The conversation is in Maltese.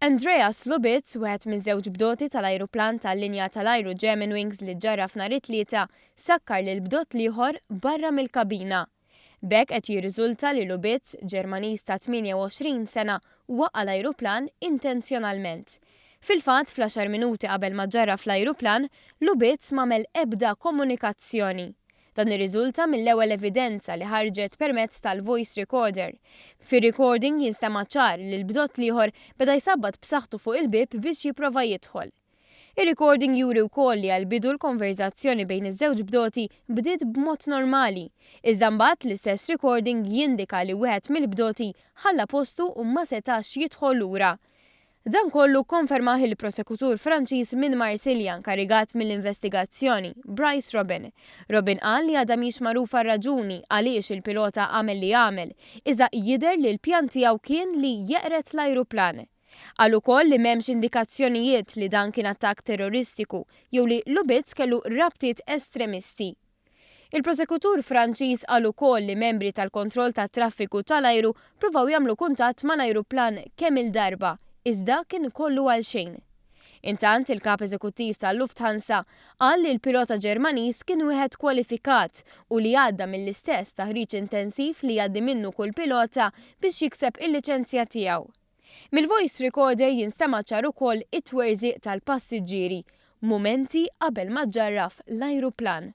Andreas Lubitz, wieħed minn żewġ bdoti tal-ajruplan tal-linja tal-ajru Germanwings li ġġarraf nhar it-Tlieta, sakkar lill-bdot l-ieħor barra mill-kabina. B'hekk qed jirriżulta li Lubitz, Ġermaniż ta' 28 sena, waqqa' l-ajruplan intenzjonalment. Fil-fatt, fl-għaxar minuti qabel ma ġġarraf l-ajruplan, Lubitz m'għamel ebda komunikazzjoni. Dan irriżulta mill-ewwel evidenza li ħarġet permezz tal-voice recorder. Fir-recording jinstema' ċar li l-bdot l-ieħor beda jsabbat b'saħħtu fuq il-bieb biex jipprova jidħol. Ir-recording juri wkoll li għall-bidu l-konverżazzjoni bejn iż-żewġ bdoti bdiet b'mod normali, iżda mbagħad l-istess recording jindika li wieħed mill-bdoti ħalla postu u ma setax jidħol lura. Dan kollu kkonfermah il-prosekutur Franċiż minn Marsilja nkarigat mill-investigazzjoni, Brice Robin. Robin qal li għadha mhix magħrufa r-raġuni għaliex il-pilota għamel li għamel, iżda jidher li l-pjan tiegħu kien li jeqred l-ajruplan. Qal ukoll li m'hemmx indikazzjonijiet li dan kien attakk terroristiku jew li Lubitz kellu rabtiet estremisti. Il-prosekutur Franċiż qal ukoll li membri tal-kontroll tat-traffiku tal-ajru pruvaw jagħmlu kuntatt mal-ajruplan kemm-il darba, iżda kien kollu għalxejn. Intant, il-Kap Eżekuttiv tal-Lufthansa qal li l-pilota Ġermaniż kien wieħed kwalifikat u li għadda mill-istess taħriġ intensiv li jgħaddi minnu kull pilota biex jikseb il-liċenzja tiegħu. Mill-voice recorder jinstema' ċar ukoll it-twerżiq tal-passiġġieri mumenti qabel ma ġġarraf l-ajruplan.